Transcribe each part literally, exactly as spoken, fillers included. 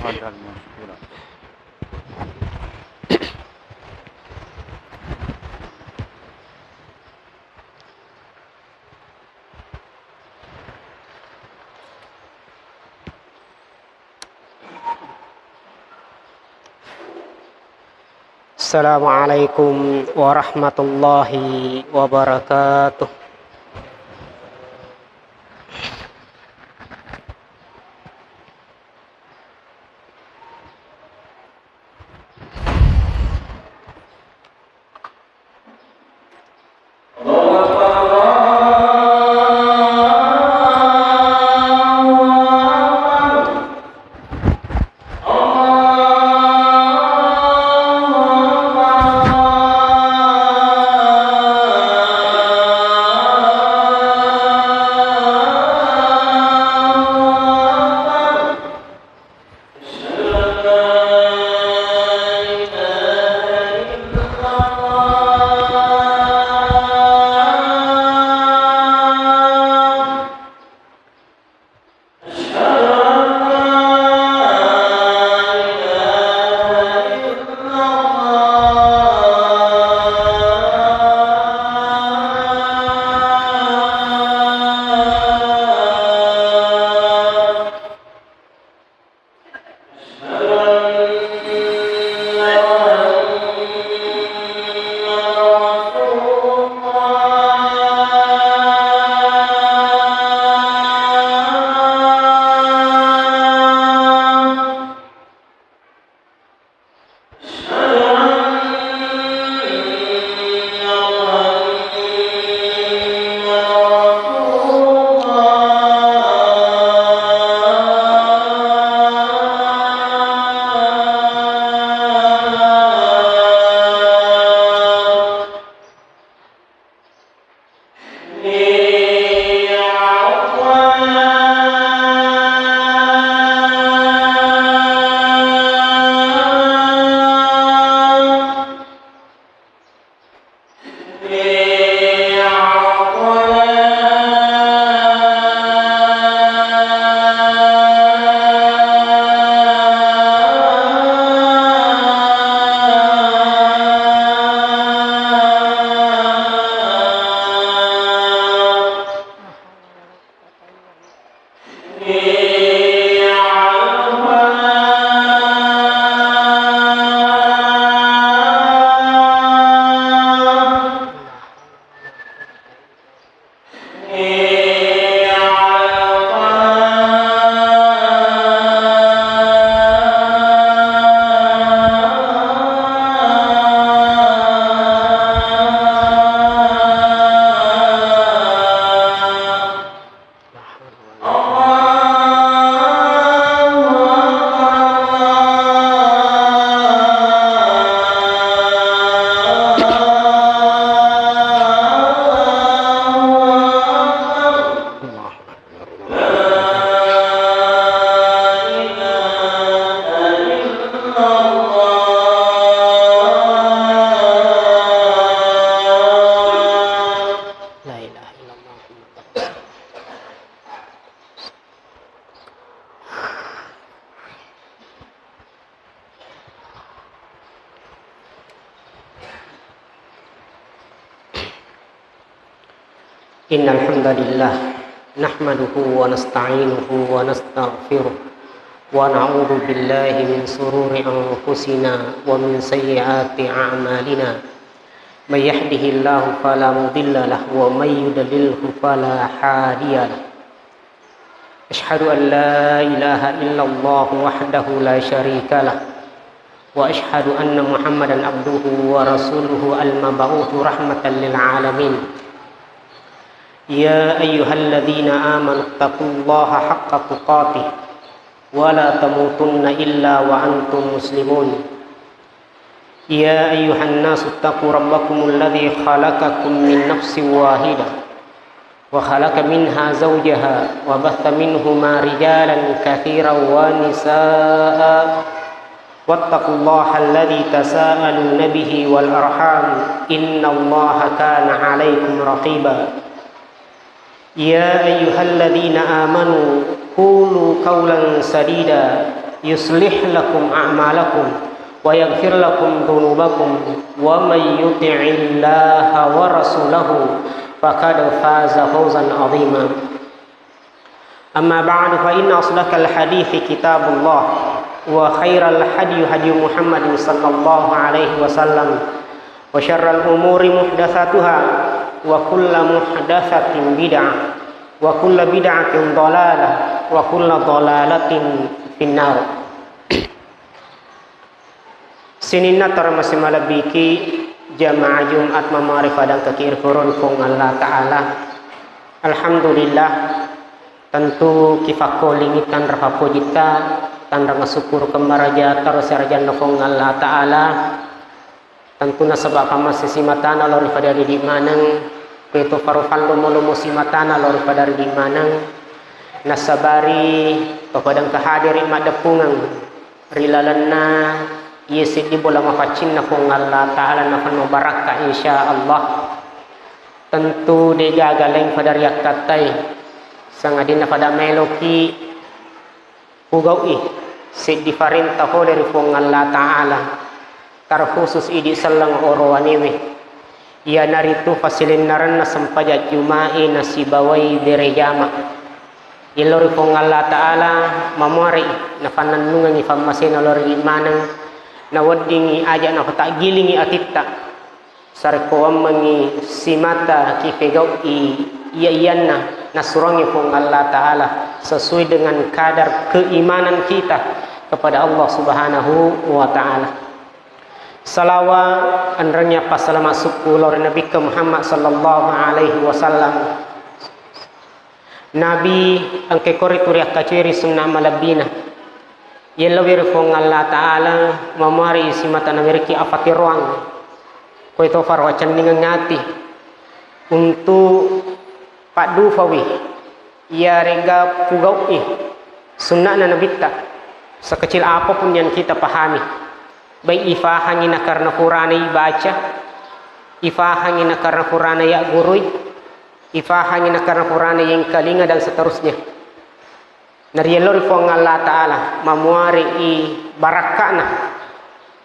Fadhal Munsura. Assalamualaikum warahmatullahi wabarakatuh. La ilaha illallah. إن الحمد لله نحمده ونستعينه ونستغفره ونعوذ بالله من شرور أنفسنا ومن سيئات أعمالنا. من يهده الله فلا مضل له ومن يضلله فلا هادي له. أشهد أن لا إله إلا الله وحده لا شريك له، وأشهد أن محمدا عبده ورسوله المبعوث رحمة للعالمين. يا أيها الذين آمنوا اتقوا الله حق تقاته ولا تموتن إلا وأنتم مسلمون. يا أيها الناس اتقوا ربكم الذي خلقكم من نفس واحدة وخلق منها زوجها وبث منهما رجالا كثيرا ونساء واتقوا الله الذي تساءلون به والأرحام إن الله كان عليكم رقيبا. يا أيها الذين آمنوا قولوا قولا سديدا يصلح لكم أعمالكم ويغفر لكم ذنوبكم ومن يطع الله ورسوله فقد فاز فوزا عظيما. أما بعد، فإن أصدق الحديث كتاب الله، وخير الهدي هدي محمد صلى الله عليه وسلم، وشر الأمور محدثاتها، وكل محدثة بدعة، وكل بدعة ضلالة، وكل ضلالة في النار. Sininna taro massimalebbiki jamaah Jumat mamari fadangkaki ri furun Puang Allah Ta'ala. Alhamdulillah, tentu kifakkolingi tanra fappojitta, tanra masukkuru kemmaraja taro sirajanna Puang Allah Ta'ala. Tentu nasaba fammase simatana lao ri fadari di maneng, kueto faro fallomo-lomo simatana lao ri fadari di maneng, nasabari to padangka hadiri maddeppungeng ri lalenna iye seddi bola mafaccinna Puang Allah Ta'ala nafenno barakka, insya Allah. Tentu degaga laing fada riakkattai, sangadinna fada maeloki pugau'i seddi farenta fole ri Puang Allah Ta'ala, tarkhusus idi selleng orowanewe, iyanaritu fasilennarenna sempajang Juma'i nasibawai bere jama. Yello ri Puang Allah Ta'ala mamuare'i nafannennungengngi fammasena lao ri maneng, naweddingngi aja nafataggilingngi atitta, sarekko wammengngi simata kifegau'i iya-iyanna nasuroangngi Puang Allah Ta'ala sesuai dengan kadar keimanan kita kepada Allah Subhanahu wa Ta'ala. Salawa enrengnge passalama sukku lao ri Nabikka Muhammad sallallahu alaihi wasallam. Nabi engka koritu riakkacueri sunna malebbina. Yellowi ri Puang Allah Ta'ala mamuari simata naweriki afatiroang. Koe to faro acenningeng ati untuk paddufawi iyarega pugau'i sunna'na Nabitta, sekecil apapun yang kita pahami, baik ifahangi na karena purana ibaca, ifahangi na karena purana yaggurui, ifahangi na karena purana yengkalinga dan seterusnya. Nariello ri Puang Allah Ta'ala mamuari i barakka'na.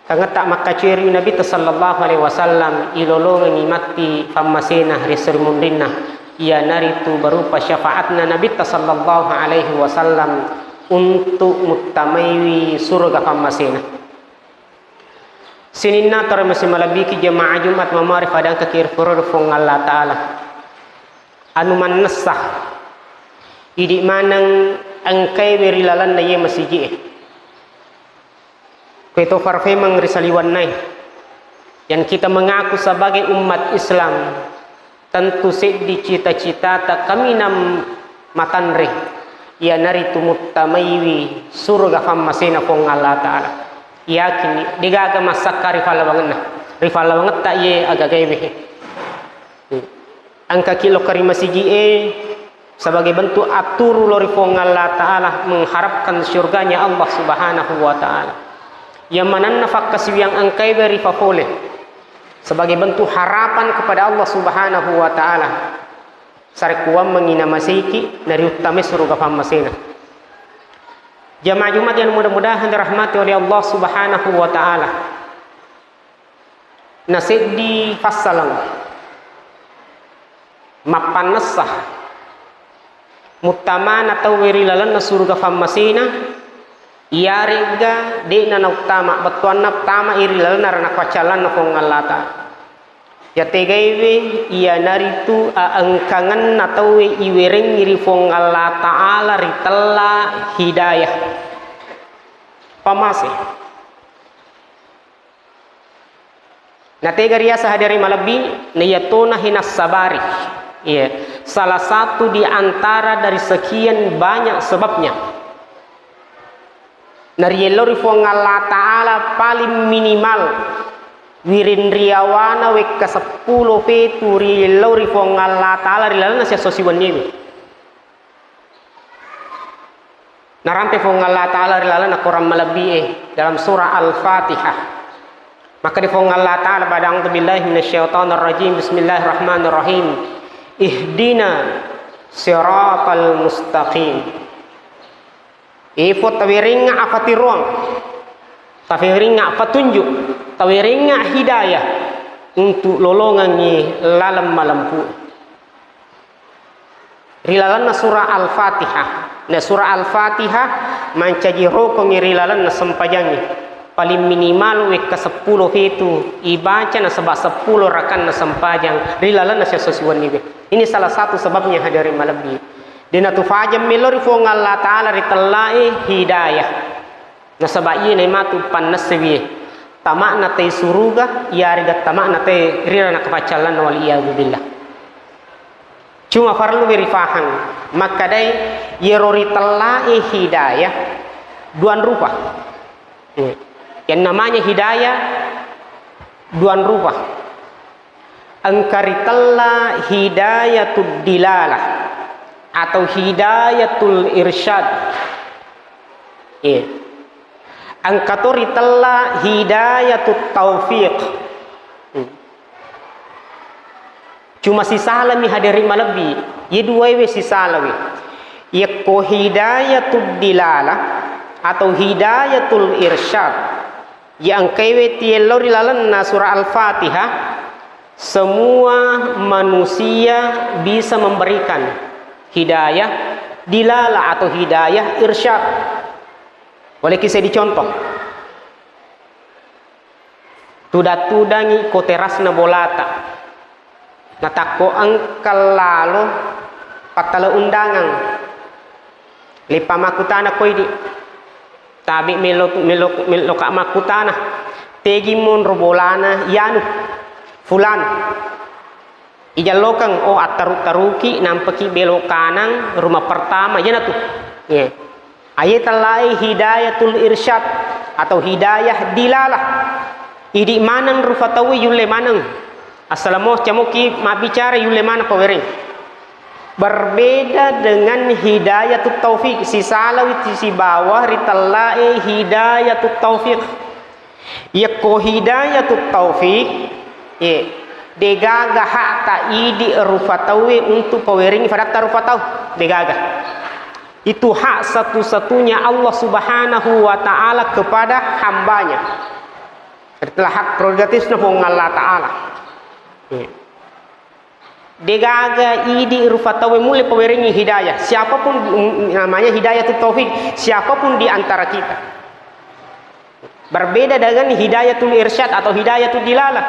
Kangetta makkacueri Nabitta sallallahu alaihi wasallam ilolongengngi matti fammasena ri esso ri munrinna, iyanaritu berupa syafaatna Nabitta sallallahu alaihi wasallam untuk muttamaiwi suruga fammasena. Sininna taro masing malebbiki jamaah Jumat mamari fadangkaki ri fururu Puang Allah Ta'ala. Anu mannessa idi maneng engkaiwe ri lalenna iye masiji'e. Koe to farfemeng ri saliwannai, yang kita mengaku sebagai umat Islam, tentu seddi cita-citata kaminang matanre, iyanaritu muttamaiwi suruga fammasena Puang Allah Ta'ala. Yakinni, degaga massakka ri fallawangenna, ri fallawangetta iye agagaewe. Engkaki lokka ri masiji'e sebagai bentuk atturu lao ri Puang Allah Ta'ala, mengharapkan surganya Allah Subhanahu wa Ta'ala. Yang manenna fakkasiwiang engkaiwe ri fafole sebagai bentuk harapan kepada Allah Subhanahu wa Ta'ala. Sarekkuammengngi namaseiki nariuttamai suruga fammasena. Jamaah Jumat yang mudah-mudahan dirahmati oleh Allah Subhanahu wa Ta'ala. Naseddi fassaleng mappannessa muttamana tauwe ri lalenna suruga fammasena, iyaregga de'na nauttama, bettuanna tama i ri lalenna ranakkuaccallanna Puang Allah Ta'ala. Yategaiwe iyanaritu aengkangenna tauwe iwerengngi ri Puang Allah Ta'ala ritella hidayah. Pamase. Natega riaseng hadere malebbi, naiyatona hinassabari. Iya, salah satu di antara dari sekian banyak sebabnya. Nariello ri Puang Allah Ta'ala paling minimal wiring riawana wekka seppulo fetu riello ri Puang Allah Ta'ala ri lalenna siesso siwenniwi. Narampe Puang Allah Ta'ala ri lalenna Quran malebbi'e dalam surah Al-Fatihah. Makkeda Puang Allah Ta'ala ba'da a'udzu billahi minasyaitonir rajim. Bismillahirrahmanirrahim. Ihdina siratal mustaqim. Efo tawerengnga afatiroang, tawerengnga fatunjuk, tawerengnga hidayah untuk lolongengngi laleng malempu. Ri lalenna surah Al-Fatihah. Na surah Al-Fatihah mancaji rokongngi ri lalenna sempajangnge. Paling minimal wekka seppulo fetu ibaca nasaba seppulo rakanna sempajang ri lalenna siesso siwenniwe. Ini salah satu sebabnya, hadirin malebbi. De natufajang melo ri Puang Allah Ta'ala ri tellae hidayah. Nasaba iye naimatu pannessawie. Tama'na tai suruga, iyarega tama'na tai ri ranaka paccallanna, wal iyadzu billah. Cuma parellu rifahang, makkedai iyero ritellae hidayah duang rupa. Yang namanya hidayah duang rupa. Engka ritella hidayatud dilalah atau hidayatul irsyad. Iya. Engka to ritella hidayatut taufiq. Hmm. Cuma sisalami, hadirin malebbi, ye duaewe sisalawi. Yakko hidayatud dilalah atau hidayatul irsyad, ya engkaiwe tiello ri lalenna surah Al-Fatihah, semua manusia bisa memberikan hidayah dilalah atau hidayah irsyad. Boleh kisah dicontoh. Tudang-tudangi ko terasna bolata. Natakko engka lalo pattala undangang. Leppa makkutana ko idi. Tabe melo, melo, meloka makkutana. Tegi monro bolana yanu fulan. Ijallokeng, oh, attaru-taruki, nampaki belok kanan, rumah pertama, iyanatu. Iya. Aye tellae hidayatul irsyad atau hidayah dilalah. Idi maneng rufa tauwe yulle maneng. Assalamo camoki mabbicara yulle maneng pawereng. Berbeda dengan hidayatut taufik, sisalawi sibawa ritellae hidayatut taufik. Yakko hidayatut taufik, ye, degaga hakta idi rufa tauwe untuk pawerengi fadatta rufa tau. Degaga. Itu hak satu-satunya Allah Subhanahu wa Ta'ala kepada hambanya. Adalah hak prerogatifna Puang Allah Ta'ala. Ye. Degaga idi rufa tauwe mulle pawerengi hidayah. Siapapun, mm, namanya hidayatut taufik, siapapun di antara kita. Berbeda dengan hidayatul irsyad atau hidayatud dilalah.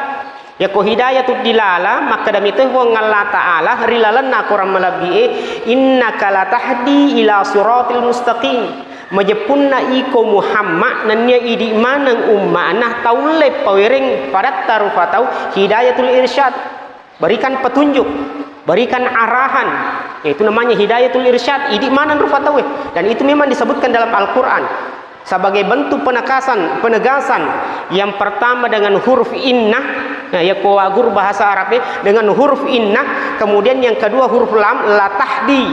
Yakko hidayatud dilalah, makkeda mitu Puang Allah Ta'ala ri lalenna Quran malebbi'e, "Innaka latahdi ila siratil mustaqim." Majeppunna iko Muhammad, nennia idi maneng umma'na taulle pawereng fadatta rufa tau hidayatul irsyad. Berikan petunjuk, berikan arahan, yaitu namanya hidayatul irsyad, idi maneng rufa tauwe. Dan itu memang disebutkan dalam Al-Quran sebagai bentuk penekasan, penegasan. Yang pertama dengan huruf innah, nah, ya, ko guru bahasa Arab, ya, dengan huruf innah, kemudian yang kedua huruf lam, latahdi.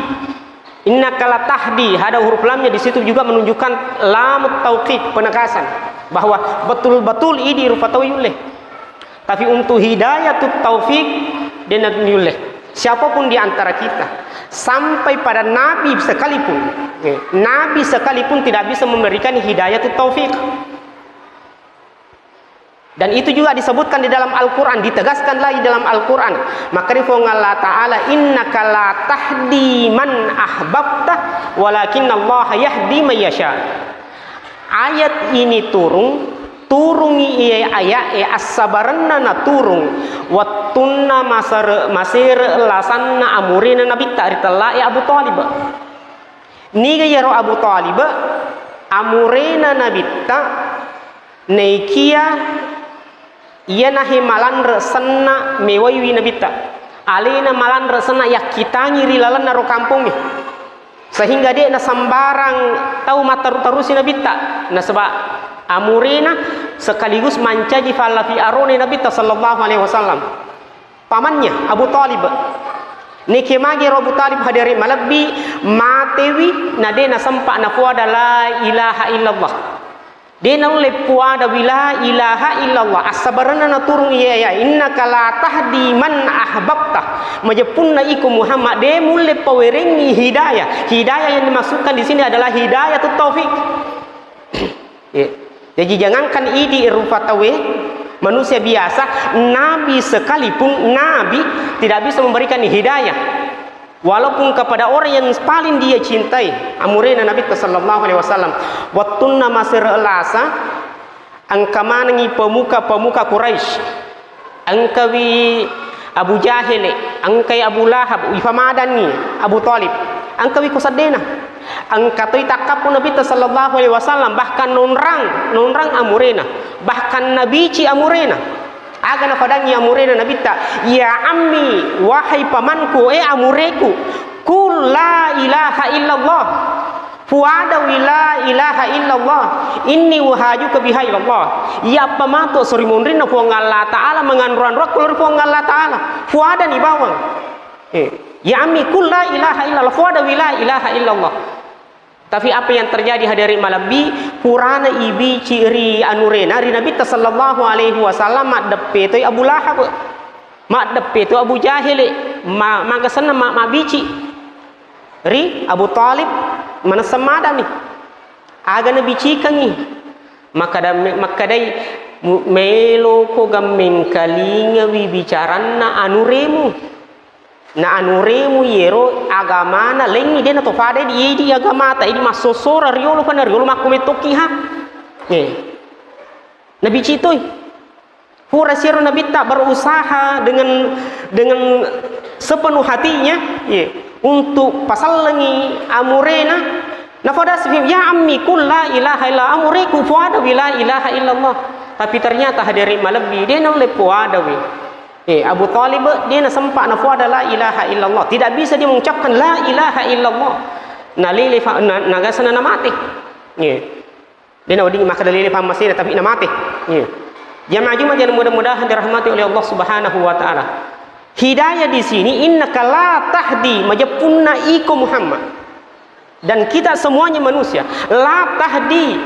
Innaka latahdi, ada huruf lamnya di situ juga menunjukkan lamut taukid, penegasan bahwa betul-betul idi rufa tau yulle. Tapi untuk hidayatut taufik, de na yulle. Siapapun di antara kita, sampai pada nabi sekalipun, ya, nabi sekalipun tidak bisa memberikan hidayatut taufik. Dan itu juga disebutkan di dalam Al-Quran, ditegaskan lagi dalam Al-Quran. Maka di Puang Allah Ta'ala, "Innaka la tahdi man ahbabta, walakinnallaha yahdi man yasha." Ayat ini turung, turungi iye ayat e assabarenna naturung, wettunna masere-, masere lasanna amurena Nabitta ritella e Abu Thalib. Niga iyaro Abu Thalib, amurena Nabitta, naikia iyanahe malanre senna mewaiwi Nabitta. Alena malanre senna yakkitangi ri lalenna ro kampongnge. Sehingga de'na sembarang tau mattaru-tarusi Nabitta. Nasaba amurena sekaligus mancaji fallafi arone Nabitta sallallahu alaihi wasallam. Pamannya Abu Thalib. Neke magi ro Abu Thalib hadere malebbi, matewi, na de nasempa napoada la ilaha illallah. De naulle puadawi la ilaha illallah. Assabarenna naturung iya ya, "Innaka la tahdi man ahbabta." Majeppunna iko Muhammad, de mulle pawerengngi hidayah. Hidayah yang dimaksudkan di sini adalah hidayatut taufik. Ya. Jadi jangankan idi rupa tauwe, manusia biasa, nabi sekalipun, nabi tidak bisa memberikan hidayah. Walaupun kepada orang yang paling dia cintai, amurena Nabi sallallahu alaihi wasallam. Wattunna masere lasa, engka manengi pemuka-pemuka Quraisy. Engkawi Abu Jahil, engkai Abu Lahab, ifamadanni Abu Thalib. Engkawi ko seddena. Engka toi takkappu Nabi sallallahu alaihi wasallam, bahkan nonrang, nonrang amurena. Bahkan nabici amurena. Aga nafadangngi amurena Nabitta, "Ya ammi, wahai pamanku, eh amureku, qul la ilaha illallah." Puadawi la ilaha illallah, "Inni uhajuka biha ilallah." Iyappa mato sorimunrinna Puang Allah Ta'ala, menganru-anruakku lori Puang Allah Ta'ala. Puadani bawang. Eh, "Ya ammi, qul la ilaha illallah." Puadawi la ilaha illallah. Tapi apa yang terjadi, hadirin malebbi, purana ibici ri anurena, ri Nabitta sallallahu alaihi wasallam, maddeppe toi Abu Lahab. Maddeppe toi Abu Jahil. Ma-, magasenna ma-, mabbici ri Abu Thalib, manessa madani. Aga nabicikangi. Makkada-, makkedai, "Mu-, meloko gammengkalingawi bicaranna anuremu." Na anuremu yero agamana lengngi, de nato fada di, idi agamata, idi massosora riolo, fana riolo makko mettoki ha. Eh. Nabi citoi. Pura siro Nabitta berusaha dengan, dengan sepenuh hatinya, ye, untuk pasallengi amurena. Nafada sifi, "Ya ammi, qul la ilaha illa, amureku puadawi la ilaha illallah." Tapi ternyata, hadirin malebbi, de naulle puadawi. Eh, Abu Thalib, dia nasempa nafuada la ilaha illallah. Tidak bisa dia mengucapkan la ilaha illallah. Nalele fa-, na-, nagasana namate. Iya. Dia nawedding makkeda lele fammasena, tapi namate. Iya. Jamaah Jumat yang mudah-mudahan dirahmati oleh Allah Subhanahu wa Ta'ala. Hidayah di sini, "Innaka la tahdi", majeppunna iko Muhammad. Dan kita semuanya manusia. La tahdi,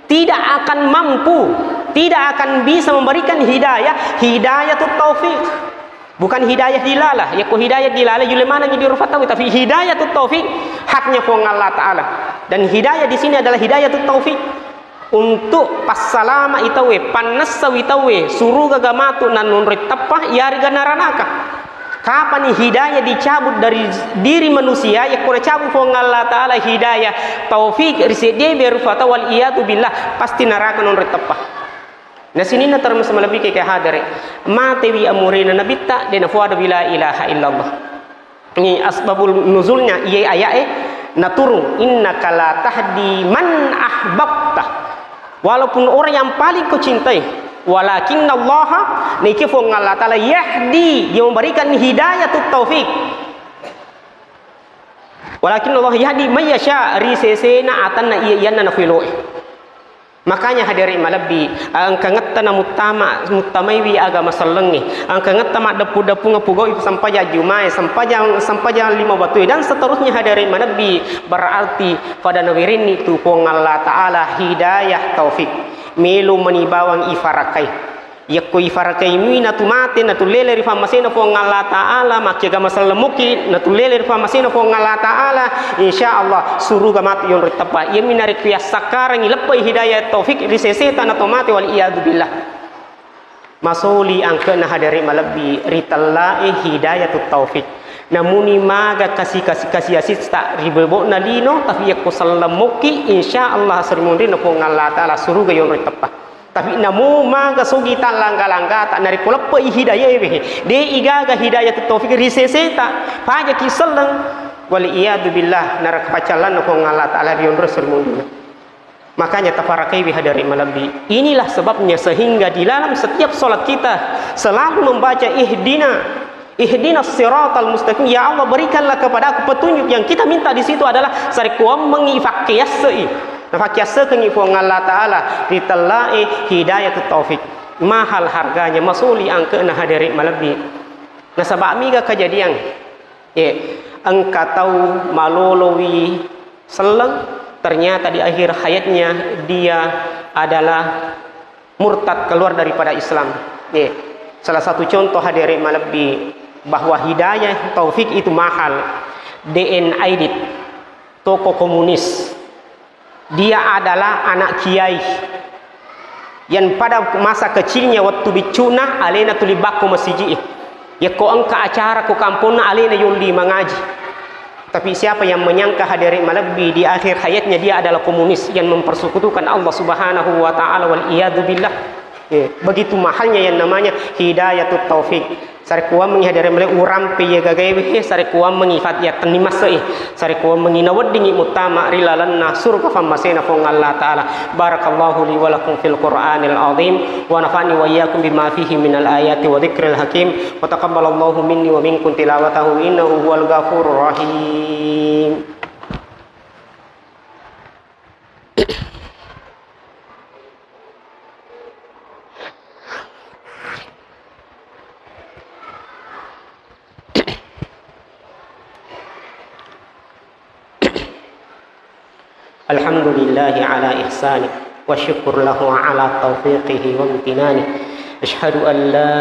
tidak akan mampu, tidak akan bisa memberikan hidayah, hidayatut taufik. Bukan hidayah dilalah. Yakko hidayah dilalah, yulle maneng idi rupa tauwe, tapi hidayatut taufik haknya Puang Allah Ta'ala. Dan hidayah di sini adalah hidayatut taufik. Untuk passalama'i tauwe, pannessawi tauwe, suruga ga matu nannonroi teppa, iyarega naranaka. Kapani hidayah dicabut dari diri manusia, yakko nacabut Puang Allah Ta'ala hidayah taufik ri seddie rupa tau, wal iyadu billah, pasti naraka nonroi teppa. Na sininna termasuk malebbi ke hadere. Matewi amurena Nabitta, de nafuadawi la ilaha illallah. Ini asbabul nuzulnya, iye aya'e naturung, "Innaka la tahdi man ahbabta." Walaupun orang yang paling kau cintai, walakinnallaha, niki Puang Allah Ta'ala, yahdi, dia memberikan hidayatut taufik. "Walakinnallaha yahdi may yasha", ri sesena atanna iya iyanna nafiloe. Makanya hadirin malebbi, engkangetta namuttama, muttamaiwi agama sellengnge, engkangetta maddeppu-deppungeng pugau'i sempajang Jumae, sempajang, sempajang lima watue, dan seterusnya hadirin malebbi, berarti pada nawirinni tu Puang Allah Ta'ala hidayah taufik. Melo mani bawang ifarakai. Yakko ifarakaimui natu mate, natu lele ri fammasena Puang Allah Ta'ala, makkiagama sellemmuki, natu lele ri fammasena Puang Allah Ta'ala, insya Allah suruga matu yonroi teppa. Iyami narekko yassakkarangi leppai hidayah taufik ri seseta nato mate, wal iyadu billah. Masoli angke'na hadere malebbi ri tellae hidayatut taufik. Namuni maga kasi-, kasi-, kasiasista ri bebo'na lino, tapi yakko sellemmuki, insya Allah sarimunrinna Puang Allah Ta'ala suruga yonroi teppa. Tapi namo maga sogi tallangga-langgata, narekko leppe'i hidayaewe, de igaga hidayatut taufik ri seseta, pajaki selleng, wal iyadu billah, naraka paccallanna Puang Allah Ta'ala ri onrong sarimunrinna. Makanya tafarakaiwi hadere malebbi. Inilah sebabnya sehingga di dalam setiap sholat kita selalu membaca ihdina Ihdinas siratal mustaqim. Ya Allah, berikanlah kepada aku petunjuk yang kita minta di situ adalah sarekkuammengngi ifakkeyasse'i. Nafakkeyassekengngi Puang Allah Ta'ala ri tellae hidayatut taufik. Mahal harganya, masoli angke'na hadere malebbi. Nasaba' mega kejadian. Eh, engka tau malolowi selleng, ternyata di akhir hayatnya dia adalah murtad, keluar daripada Islam. Ye. Salah satu contoh, hadirin malebbi, bahwa hidayah taufik itu mahal. D N Aidit, tokoh komunis. Dia adalah anak kiai yang pada masa kecilnya, waktu biccu'na, alena tuli bakko masiji. Yakko engka acara ko kamponna, alena yolli mangaji. Tapi siapa yang menyangka, hadirin malebbi, di akhir hayatnya dia adalah komunis yang mempersekutukan Allah Subhanahu wa Ta'ala, wal iyadu billah. Eh, begitu mahalnya yang namanya hidayatut taufik. Sarekkuammengi, hadirin malebbi, urampe ye gagaewe, sarekkuammengi fat ya tenni masse'i. Sarekkuammengi naweddingi muttama ri lalenna surga fammasena Puang Allah Ta'ala. Barakallahu li wa lakum fil Qur'anil azim, wa nafa'ni wa iyyakum bima fihi minal ayati wa dzikril hakim, wa taqabbalallahu minni wa minkum tilawatahu, innahu huwal ghafurur rahim. الحمد لله على إحسانه، والشكر له على توفيقه وامتنانه. أشهد أن لا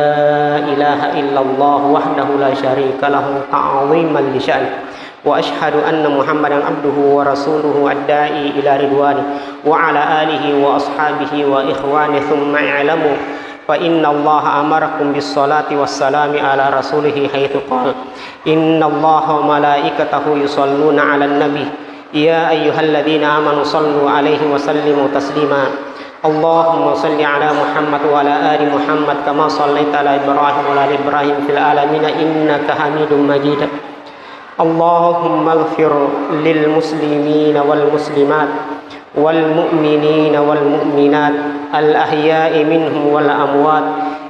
إله إلا الله وحده لا شريك له تعظيما لشأنه، وأشهد أن محمدا عبده ورسوله الداعي إلى رضوانه، وعلى آله وأصحابه وإخوانه. ثم اعلموا، فإن الله أمركم بالصلاة والسلام على رسوله، حيث قال: إن الله وملائكته يصلون على النبي، يا أيها الذين آمنوا صلوا عليه وسلموا تسليما. اللهم صل على محمد وعلى آل محمد كما صليت على إبراهيم وعلى آل إبراهيم في العالمين إنك حميد مجيد. اللهم اغفر للمسلمين والمسلمات والمؤمنين والمؤمنات الأحياء منهم والأموات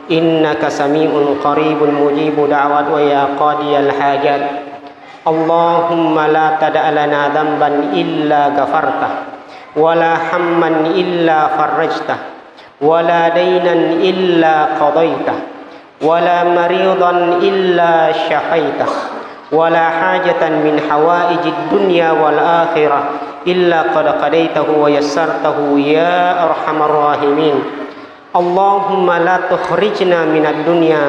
إنك سميع قريب مجيب دعوات ويا قاضي الحاجات. اللهم لا تدع لنا ذنبا إلا غفرته، ولا هما إلا فرجته، ولا دينا إلا قضيته، ولا مريضا إلا شفيته، ولا حاجة من حوائج الدنيا والآخرة إلا قد قضيته ويسرته يا أرحم الراحمين. اللهم لا تخرجنا من الدنيا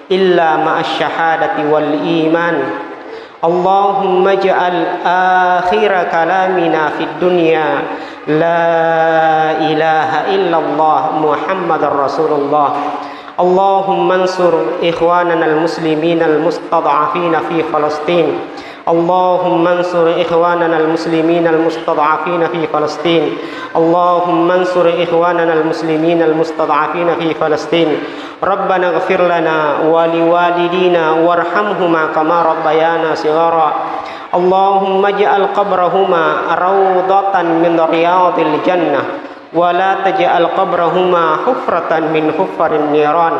إلا مع الشهادة والإيمان. اللهم اجعل آخر كلامنا في الدنيا لا إله إلا الله محمد رسول الله. اللهم انصر إخواننا المسلمين المستضعفين في فلسطين. اللهم انصر إخواننا المسلمين المستضعفين في فلسطين. اللهم انصر إخواننا المسلمين المستضعفين في فلسطين. ربنا اغفر لنا ولوالدينا وارحمهما كما ربيانا صغارا. اللهم اجعل قبرهما روضة من رياض الجنة، ولا تجعل قبرهما حفرة من حفر النيران،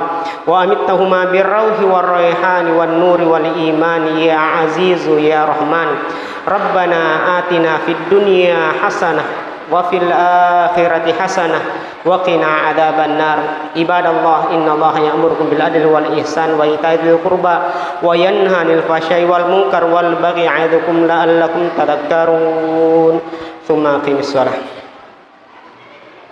وأمتهما بالروح والريحان والنور والإيمان يا عزيز يا رحمن. ربنا آتنا في الدنيا حسنة وفي الآخرة حسنة وقنا عذاب النار. عباد الله، إن الله يأمركم بالعدل والإحسان وإيتاء ذي القربى وينهى عن الفحشاء والمنكر والبغي يعظكم لعلكم تذكرون. ثم أقيموا الصلاة.